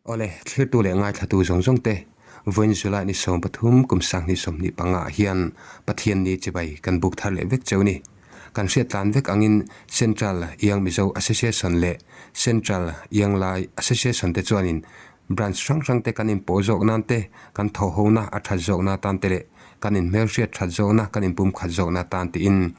Awle, thlirtu leh ngaithlatu zawng zawng te, vawiin July ni 13 kum 2025 ah hian Pathianni chibai kan buk thar leh vek cheu ni. Kan hriat tlan vek angin Central Young Mizo Association leh Central Young Lai Association te chuanin Branch hrang hrang te kan inpawh zawk nan te, kan thawhhona a that zawkna atan te leh kan inhmelhriat that zawkna, kan inpumkhat zawkna atan tiin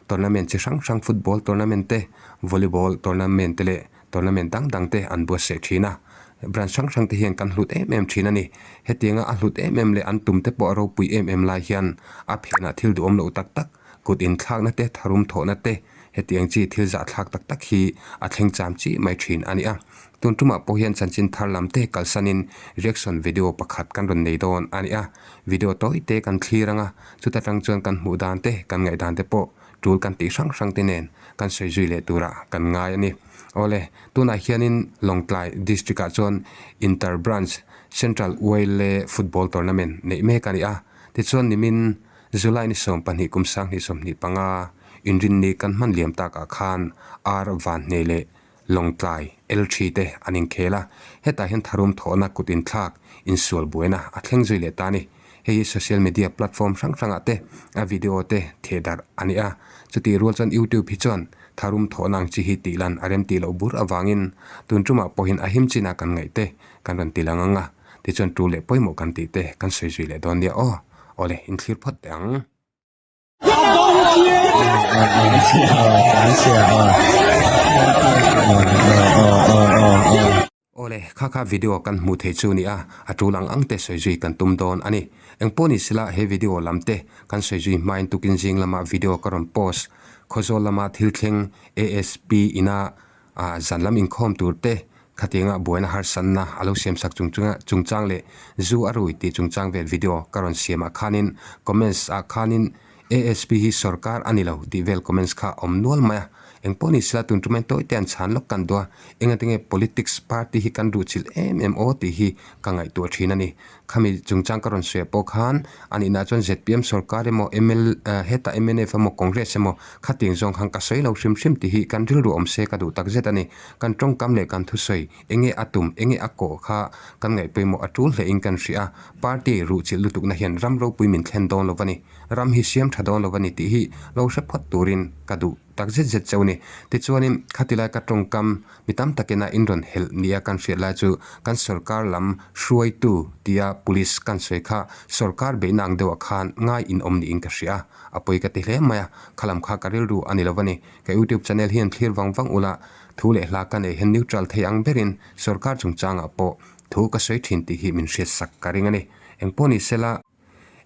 tournament chi hrang hrang football tournament te, volleyball tournament te leh tournament dang dang te an buatsaih thin a. Branch hrang hrang te hian kan hlut em em thin a ni. Hetianga a hlut em em leh an tum te pawh a ropui em em lai hian a phenah thil duhawm loh tak tak, kut inthlakna te, tharum thawhna te, hetiang chi thil zahthlak tak tak hi a thleng cham chi mai thin a ni a. Tun tumah pawh hian chanchin thar lam te kalsanin reaction video pakhat kan rawn nei dawn a ni a. Video tawi te kan thlir ang a, chuta tang chuan kan hmuh dan te, kan ngaihdan te pawh tul kan tih hrang hrang te nen kan sawi zui leh turah kan ngai a ni. Awle, tunah hianin Lawngtlai District ah chuan Inter Branch Central Uaile Football Tournament neih mek a ni a, tichuan nimin July ni 12 kum 2025 inrinni kan hman liam takah khan Ar Vanhne leh Lawngtlai L3 te an inkhel a, hetah hian tharum thawhna kut inthlak insual buaina a thleng zui leh ta a ni. Hei hi social media platform hrang hrangah te a video te theh darh a ni a, chutih rual chuan YouTube hi chuan tharum thawhna ang chi hi tih lan a rem tih loh bur avangin tun tumah pawhin a him chinah kan ngaih te kan rawn ti lang ang a, tichuan tul leh pawimawh kan tih te kan sawi zui leh dawn nia aw. Awle, inthlir phawt teh ang. Awle, kha kha video kan hmuh theih chu ni a, a tul ang ang te sawi zui kan tum dawn a ni. Engpawh ni sela he video lam te kan sawi zui hmain tukin zing lama video ka rawn post Khawzawl lama thil thleng ASP ina ah zan lam inkhawm tur te khatianga buaina harsatna a lo siam sak chung chunga chungchang leh zu a rui tih chungchang vel video ka rawn siam ah khanin comments ah khanin ASP hi sorkar a ni lo tih vel comments kha a awm nual mai a, engpawh ni sela tun tum hian tawi te an chhan lawk kan duh a, engatinge politics party hi kan ruhchilh em em aw tih hi ka ngaihtuah thin a ni. Khami chungchang ka rawn sawi pawh khan a nihna chuan zpm sorkar emaw ml hetah mnf emaw Congress emaw khatiang zawng khan ka sawi lo hrim hrim tih hi kan rilru awm se ka duh tak zet a ni. Kan tawngkam leh kan thusawi enge a tum enge a kawh kha kan ngaihpawimawh a tul hlein kan hria a, party ruhchilh lutukna hian ram ropui min thlen dawn lo a ni, ram hi siam tha dawn lo a ni tih hi lo hre phawt turin ka duh tak zet zet cheu a ni. Tichuanin khatilai ka tawngkam Mi tam takin a inrawn helh nia kan hriat lai chu kan sorkar lam hruaitu tia police kan sawi kha sorkar beihna ang deuhah khan ngai inawm niin ka hria a, a pawi ka ti hle mai a, khalam kha ka rilru a ni lo a ni. Ka youtube channel hian thlir vang vang ula thu leh hla ka nei hian neutral thei ang berin sorkar chungchangah pawh thu ka sawi thin tih hi min hriatsak ka ring a ni. Engpawh ni sela.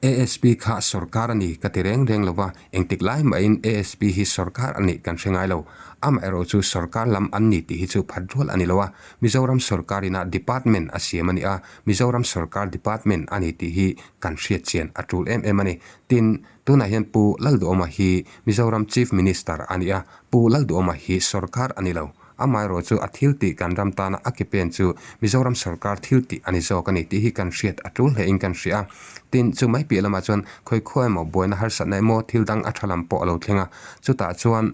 ASP kha sorkar a ni ka ti reng reng lo va, engtik lai mahin ASP hi sorkar a nih kan hre ngai lo. Amaherawh chu sorkar lam an ni tih hi chu phat rual a ni lo a, Mizoram sorkar ina department a siam a ni a, Mizoram sorkar department a ni tih hi kan hriat chian a tul em em a ni. Tin, tunah hian Pu Lalduhawma hi Mizoram Chief Minister a ni a, Pu Lalduhawma hi sorkar a ni lo. Amaherawh chu a thil tih kan ram tana a ke pen chu Mizoram sorkar thil tih a ni zawk a ni tih hi kan hriat a tul hlein kan hria a. Tin, chu mai piah lamah chuan khawi khua emaw buaina harsatna emaw thil dang a tha lam pawh a lo thleng a. Chutah chuan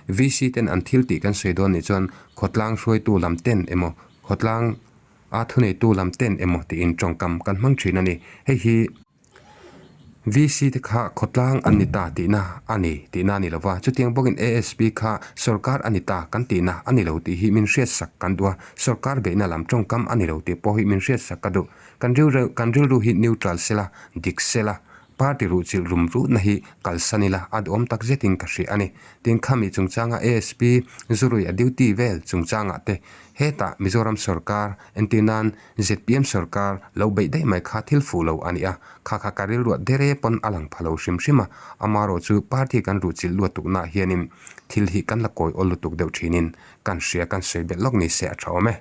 VC ten an thil tih kan sawi dawn nih chuan khawtlang hruaitu lam ten emaw khawtlang a thuneitu lam ten emaw tiin tawngkam kan hmang thin a ni. Hei hi. VC te kha khawtlang an ni ta tihna a ni tihna a ni lo va, chutiang bawkin ASP kha sorkar a ni ta kan tihna a ni lo tih hi min hriatsak kan duh a, sorkar beihna lam tawngkam a ni lo tih pawh hi min hriatsak ka duh. Kan rilru kan rilru hi neutral sela, dik sela, party ruhchilh rum rutna hi kalsan ila a duhawm tak zetin ka hria a ni. Tin, khami chungchanga ASP zurui a duty vel chungchangah te hetah Mizoram sorkar entir nan zpm sorkar lo beih daih mai kha thil fuh lo a ni a, kha kha ka rilruah dere pawn a lang pha lo hrim hrim a, amarawh chu party kan ruhchilh luat tuknaah hianin thil hi kan la kawi awl lutuk deuh thinin kan hria kan sawi belh lawk ni se a tha awm e.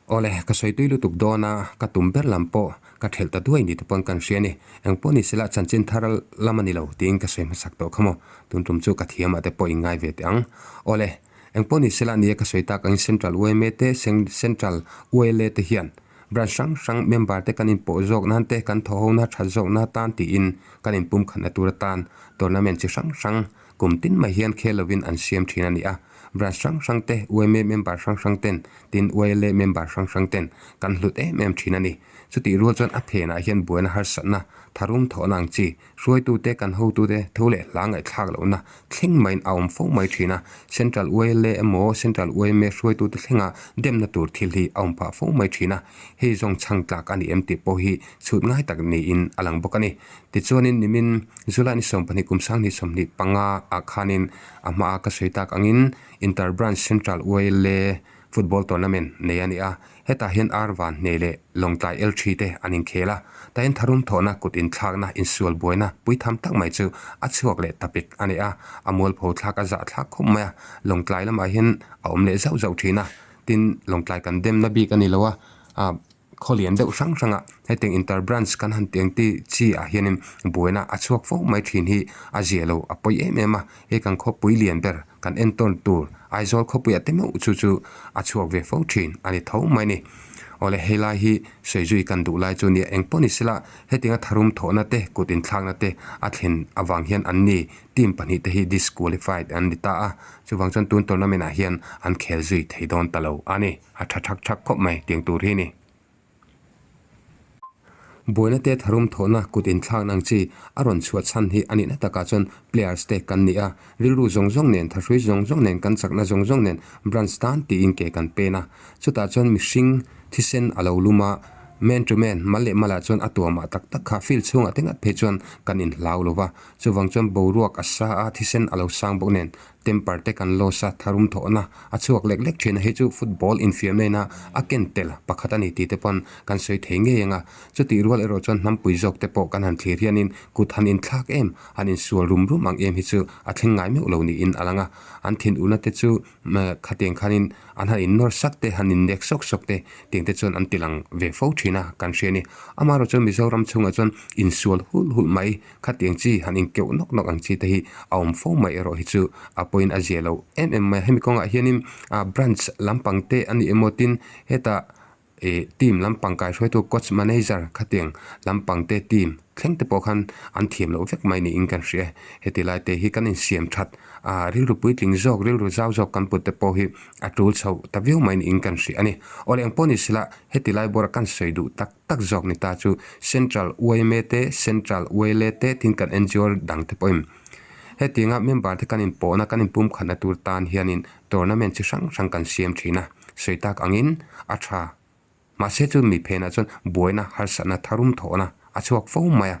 Awle, ka sawi tui lutuk dawn a, ka tum ber lam pawh ka thelh ta duai ni te pawn kan hria a ni, engpawh ni sela chanchin thar lam a ni lo tiin ka sawi hmasak tawh kha maw, tun tum chu ka thiamah te pawh in ngai ve teh ang. Awle, Engpawh ni sela nia ka sawi tak angin Central yma te Central YLA te hian branch hrang hrang member te kan inpawh zawk nan te kan thawhhona that zawk na tan tiin kan inpumkhatna tur atan tournament chi hrang hrang kum tin mai hian khel lovin an siam thin a ni a. Branch hrang hrang te, yma member hrang hrang ten, tin YLA member hrang hrang ten kan hlut em em thin a ni. Chutih rual chuan a phenah hian buaina harsatna, tharum thawhna ang chi, hruaitute kan hotute tho leh hla ngaihthlak lohna thleng maiin a awm fo mai thin a. Central YLA emaw Central yma hruaitute thlenga demna tur thil hi a awm phah fo mai thin a. Hei zawng chhang tlak a ni em tih pawh hi chhut ngai tak niin a lang bawk a ni. Tichuanin nimin July ni 12 kum 2025 ah khanin a hmaa ka sawi tak angin Inter Branch Central YLA Football Tournament nei a ni a. Hetah hian ar van hneh leh Lawngtlai L3 te an inkhel a, tah hian tharum thawhna, kut inthlakna, insual buaina pui tham tak mai chu a chhuak leh ta pek a ni a, a mualpho thlak a zah thlak khawp mai a, Lawngtlai lamah hian a awm leh zauh zauh thin a, tin Lawngtlai kan demna bik a ni lo a, ah khaw lian deuh hrang hrang a hetiang inter branch kan han tih ang ti chi ah hianin buaina a chhuak fo mai thin hi a zia lo a pawi em em a, hei kan khawpui lian ber kan entawn tur Aizawl khawpuiah te meuh chu chu a chhuak ve fo thin a ni tho mai ni. Awle helai hi sawi zui kan duh lai chu nia eng pawh ni sela hetianga tharum thawhna te kut inthlakna te a thlen avang hian an ni team pahnihte hi disqualified an ni ta a, chuvang chuan tun tournament ah hian an khel zui thei dawn ta lo a ni. A tha thak thak khawp mai tiang tur hi ni. Buaina te tharum thawhna kut inthlakna ang chi a rawn chhuah chhan hi a nihna takah chuan players te kan ni a, rilru zawng zawng nen, thahrui zawng zawng nen, kan chakna zawng zawng nen branch tan tiin ke kan pen a. Chutah chuan mihring thisen a lo lum a, man to man, mal leh malah chuan a tuamah tak tak kha field chhungah te ngat phei chuan kan inhlau lo va, chuvang chuan boruak a sa a, thisen a lo sang bawk nen Temper te kan loss a, tharum thawhna a chhuak lek lek thin a, hei chu football infiamna ina a ken tel pakhat a ni tih te pawn kan sawi thei ngei ang a. Chutih rual erawh chuan hnampui zawk te pawh kan han thlir hianin kut han inthlak em, han insual rum rum ang em hi chu a thleng ngai meuh lo niin a lang a. An thinurna te chu khatiang khanin an han innawr sak te, han innek sawk sawk te tiang te chuan an ti lang ve fo thin a kan hria a ni. Amaherawh chuan Mizoram chhungah chuan insual hulh hulh mai Khatiang chi han inkeuh nawk nawk ang chi te hi a awm fo mai erawh hi chu a pawhin a zia lo em em mai a. Hemi kawngah hianin ah branch lampang te a ni emaw tin hetah ih team lampang kaihruaitu coach manager khatiang lampang te team thleng te pawh khan an thiam loh vek mai niin kan hria. Heti lai te hi kan insiam that ah rilru puitling zawk rilru zau zawk kan put te pawh hi a tul chho ta viau mai niin kan hria a ni. Awle engpawh ni sela heti lai bawra kan sawi duh tak. tak zawk ni ta chu Central yma te, Central YLA te tin kan ngo dang te pawhin hetianga member te kan inpawhna kan inpumkhatna tur tan hianin tournament chi hrang hrang kan siam thin a, sawi tak angin a tha. Mahse chu mi phenah chuan buaina harsatna tharum thawhna a chhuak fo mai a.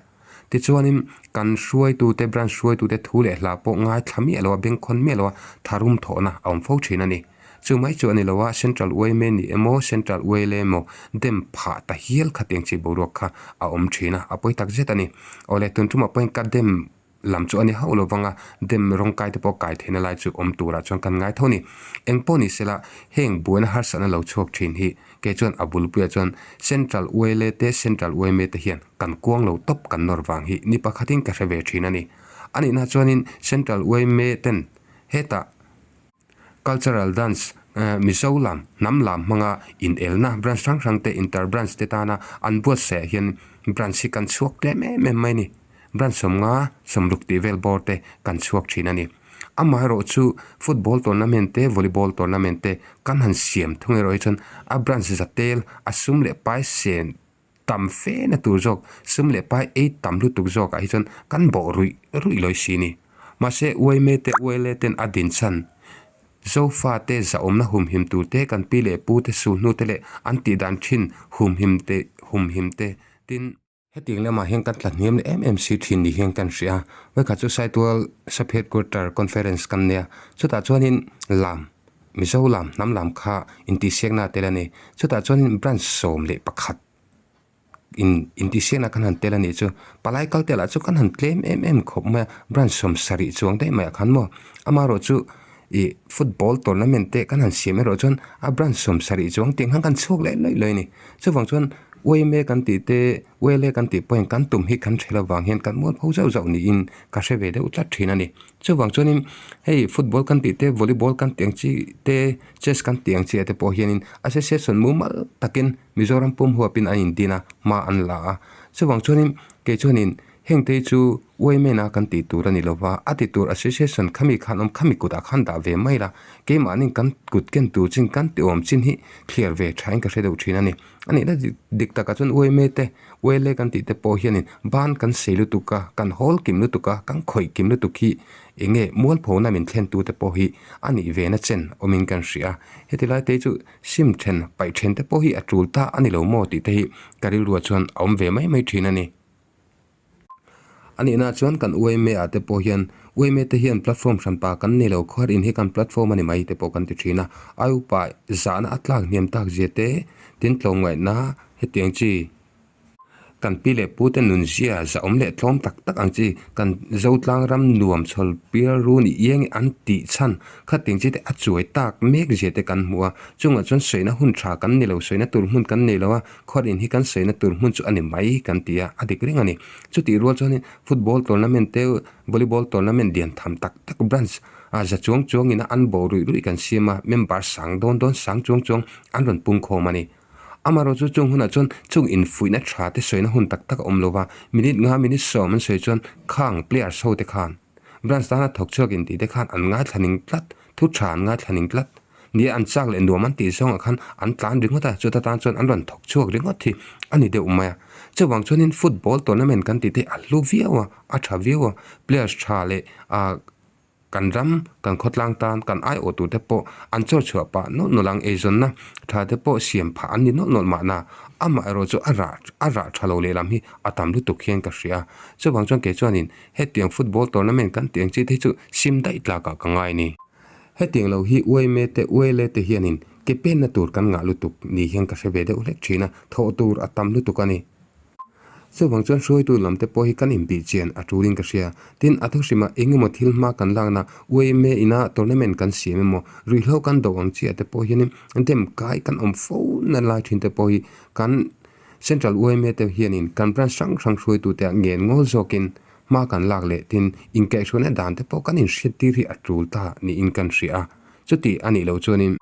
Tichuanin kan hruaitute branch hruaitute thu leh hla pawh ngaithla miah lo a, bengkhawn miah lo a, tharum thawhna a awm fo thin a ni. Chu mai chu a ni lo a, Central yma ni emaw, Central YLA emaw dem phah ta hial kha tiang chi boruak kha a awm thin a, a pawi tak zet a ni. Awle tun tumah pawhin ka dem lam chu a ni hauh lo vang a, dem rawngkai te pawh kai theihna lai chu awm turah chuan kan ngai tho a ni. Eng pawh ni sela, heng buaina harsatna lo chhuak thin hi kei chuan a bulpuiah chuan Central YLA te, Central yma te hian kan kuang lo tawp kan nawr vang hi ni pakhatin ka hre ve thin a ni. A nihna chuanin Central yma ten hetah Cultural dance, Mizo lam, hnam lam hmanga inelna branch hrang hrang te, inter branch te tana an buatsaih ah hian branch hi kan chhuak tlem em em mai a ni. Branch 50, 60 tih vel bawr te kan chhuak thin a ni. Amaherawh chu football tournament te, volleyball tournament te kan han siam thung erawh hi chuan a branch za tel, a sum leh pai sen tam fe na tur zawk, sum leh pai ei tam lutuk zawkah hi chuan kan bawh ruih ruih lawi si ni. Mahse uaime te uaile ten a din chhan Zofa te zahawmna humhim tur te kan pi leh pu te sulhnu te leh an tih dan thin humhim te humhim te tin. Hetiang lamah hian kan tla hniam leh em em si thin ni hian kan hria. Vawikhat chu Saitual Sub Headquarter Conference kan nia, chutah chuanin lam Mizo lam hnam lam kha intihsiakna a tel a ni. Chutah chuanin branch 11 in intihsiakna khan han tel a nih chu. Palai kal te lah chu kan han tlem em em khawp mai a, branch 70 chuang daih maiah khan maw. Amaherawh chu ih football tournament te kan han siam erawh chuan a branch 70 chuang tiang khan kan chhuak leh laih laih a ni. Chuvang chuan yma kan tih te YLA kan tih pawhin kan tum hi kan hrel avang hian kan mual pho zauh zauh niin ka hre ve deuh tlat thin a ni. Chuvang chuanin hei football kan tih te volleyball kan tih ang chi te chess kan tih ang chi ah te pawh hianin association mumal takin Mizoram pum huapin an indin a hma an la a. Chuvang chuanin kei chuanin. Heng te hi chu yma na kan tih tur a ni lova, a ti tur association khami khan awm khami kutah khan dah ve mai la, keimahni kan kut ken tur chin kan ti awm chin hi thliar ve thain ka hre deuh thin a ni. A nihna dik takah chuan yma te yla kan tih te pawh hianin ban kan sei lutuk a, kan hawl kim lutuk a, kan khawih kim lutuk hi eng nge mualphona min thlen tu te pawh hi a nih ve na chen awmin kan hria a. Heti lai te hi chu sim then paih then te pawh hi a tul ta a ni lo maw tih te hi ka rilruah chuan a awm ve mai mai thin a ni. A nihna chuan kan yma ah te pawh hian yma te hian platform hranpa kan nei lo khuar in hi kan platform a ni mai te pawh kan ti thin a. Ai upa zahna a tlak hniam tak zia te tin tlawmngaihna hetiang chi kan pi leh pu te nun zia zahawm leh tlawm tak tak ang chi kan Zotlang ram nuam chhawl pial run i iang an tih chhan khating chi te a chuai tak mek zia te kan hmu a. Chungah chuan sawina hun tha kan ni lo sawina tur hmun kan nei lo a. Khuar in hi kan saina tur hmun chu a ni mai kan ti a, a dik reng a ni. Chutih rual chuanin football tournament te volleyball tournament lian tham tak tak branch ah za chuang chuang ina an bo ruih ruih kan siam a, member sang dawn dawn sang chuang chuang an rawn pung khawm a ni. Amaherawh chu chung hunah chuan chung infuihna tha te sawina hun tak tak a awm lo va, minute nga minute sawm an sawi chuan khang players ho te khan branch tana thawk chhuak intih te khan an ngaithla ning tlat, thu tha an ngaithla ning tlat. Ni an chak leh nuam an tih zawngah khan an tlan ringawt a, chuta tan chuan an rawn thawk chhuak ringawt hi a ni deuh mai a. Chuvang chuanin football tournament kan tih te a hlu viau a, a tha viau a, players tha leh ah kan ram, kan khawtlang tan, kan aiawh tur te pawh an chawr chhuah pah nawlh nawlh ang, eizawnna tha te pawh siam phah an ni nawlh nawlh mahna amaherawh chu a rah a rah tha lo lehlam hi a tam lutuk hian ka hria a. Chuvang chuan kei chuanin hetiang football tournament kan tih ang chi te hi chu sim daih tlakah ka ngai a ni. Hetiang lo hi uaime te uaile te hianin ke penna tur kan ngah lutuk ni hian ka hre ve deuh hlek thin a, thawh tur a tam lutuk a ni. Chuvang chuan hruaitu lam te pawh hi kan inbih chian a tulin ka hria. Tin, a thuhrimah eng emaw thil hma kan lakna uaime ina tournament kan siam emaw, ruihhlo kan do ang chiah te pawh hianin dem kai kan awm fo na lai thin te pawh hi kan Central uaime te hianin kan branch hrang hrang hruaitute ah ngen ngawl zawkin Hma kan lak leh tin inkaihhruaina dan te pawh kan inhriattir hi a tul ta niin kan hria a, chuti a nih loh chuanin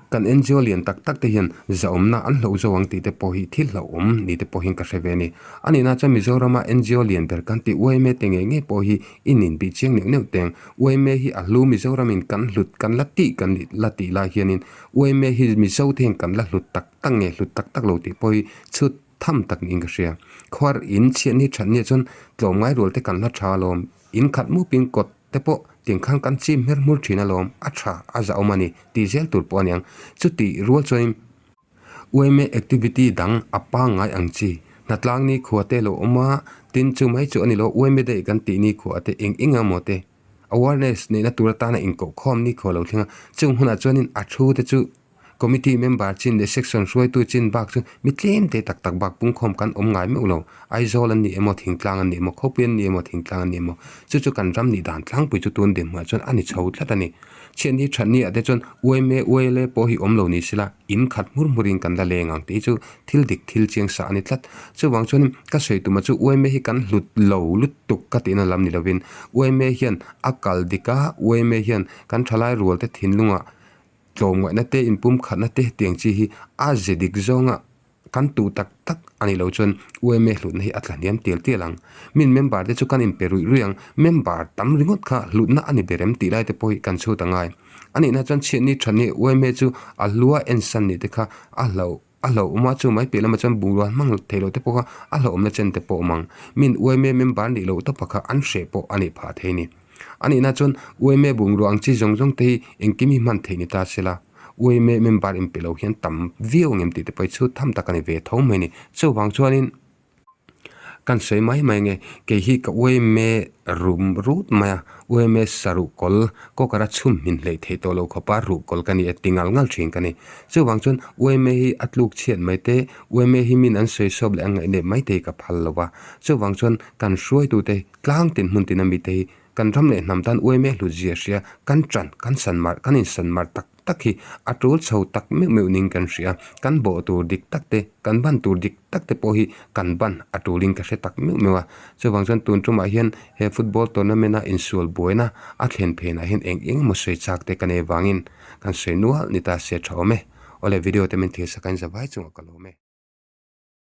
kan NGO lian tak tak te hian zahawmna an hloh zo ang tih te pawh hi thil hlauhawm ni te pawh hian ka hre ve a ni. A nihna chuan Mizorama NGO lian ber kan tih yma te ngei ngei pawh hi in inbih chiang neuh neuh teng. Yma hi a hlu Mizoramin kan hlut kan la tih kan la tih lai hianin yma hi Mizo te hian kan la hlut tak tak nge hlut tak tak lo tih pawh hi chhut Tham tak niin ka hria. Khuar in chhiat ni that nia chuan tlawmngai rual te kan la tha alawm. In khat mupin kawt te pawh tiang khan kan chim hmer hmur thin alawm. A tha, a zahawm a ni tih zel tur pawh a niang. Chutih rual chuanin yma activity dang a pangngai ang chi. Hnatlang ni khua te lo awm a, tin chu mai chu a ni lo. Yma daih kan tih ni khua te eng eng emaw te awareness neihna tur atana inkohkhawm ni khua lo thleng a. Chung hunah chuanin a thu te chu. Committee member chin leh section hruaitu chin bak chu mi tlem te tak tak bak pungkhawm kan awm ngai meuh lo. Aizawl an ni emaw thingtlang an ni emaw khawpui an ni emaw thingtlang an ni emaw chu chu kan ram nih dan tlangpui chu tun dinhmunah chuan a ni chho tlat a ni. Chhiatni thatni ah te chuan yma yla pawh hi awm lo ni sela in khat hmur hmurin kan la leng ang tih chu thil dik thil chiang sa a ni tlat. Chuvang chuanin ka sawi tuma chu yma hi kan hlut lo lutuk ka tihna lam ni lovin yma hian a kal dik a yma hian kan thalai rual te thinlungah Tlawmngaihna te inpumkhatna te tiang chi hi a ze dik zawnga kan tuh tak tak a nih loh chuan yma hlutna hi a tla hniam tial tial ang. Min member te chu kan inpe ruih ruih ang, member tam ringawt kha hlutna a ni ber em tih lai te pawh hi kan chhut a ngai. A nihna chuan chhiatni thatni yma chu a hlua ensan nih te kha a hlauh. A hlauhawm a, chu mai piah lamah chuan bungrua hmang thei loh te pawh kha a hlauhawmna chen te pawh awm ang. Min yma member nih loh tawpa kha an hreh pawh a nih phah thei a ni. A nihna chuan yma bungrua ang chi zawng zawng te hi engkim hi hman theih ni ta se la, yma member inpe lo hian tam viau ang em tih te pawh hi chhut tham tak a ni ve tho mai a ni. Chuvang chuanin. Kan sawi mai mai nge, kei hi ka uaime rum rut mai a, uaime sa ruhkawl kawkara chhum hmin hleih theih tawh lo khawpa ruhkawl ka ni e ti ngal ngal thin ka ni. Chuvang chuan uaime hi a tluk chhiat mai te, uaime hi min an sawi sawp leh an ngaih leh mai te hi ka phal lo va. Chuvang chuan kan hruaitute tlang tin hmun tin ami te hi kan ram leh hnam tan uaime hlut zia hria kan tan kan san mar kan insan mar tak tak hi a tul chho tak meuh meuh ning kan hria kan bawh tur dik tak te kan ban tur dik tak te pawh hi kan ban a tulin ka hre tak meuh meuh a chuvang chuan tun tumah hian he football tournament a insual buaina a thlen phenah hian eng eng emaw sawi chak te ka nei vangin kan sawi nual ni ta se tha awm e awle video te min thil sak a in za vai chungah ka lawm e.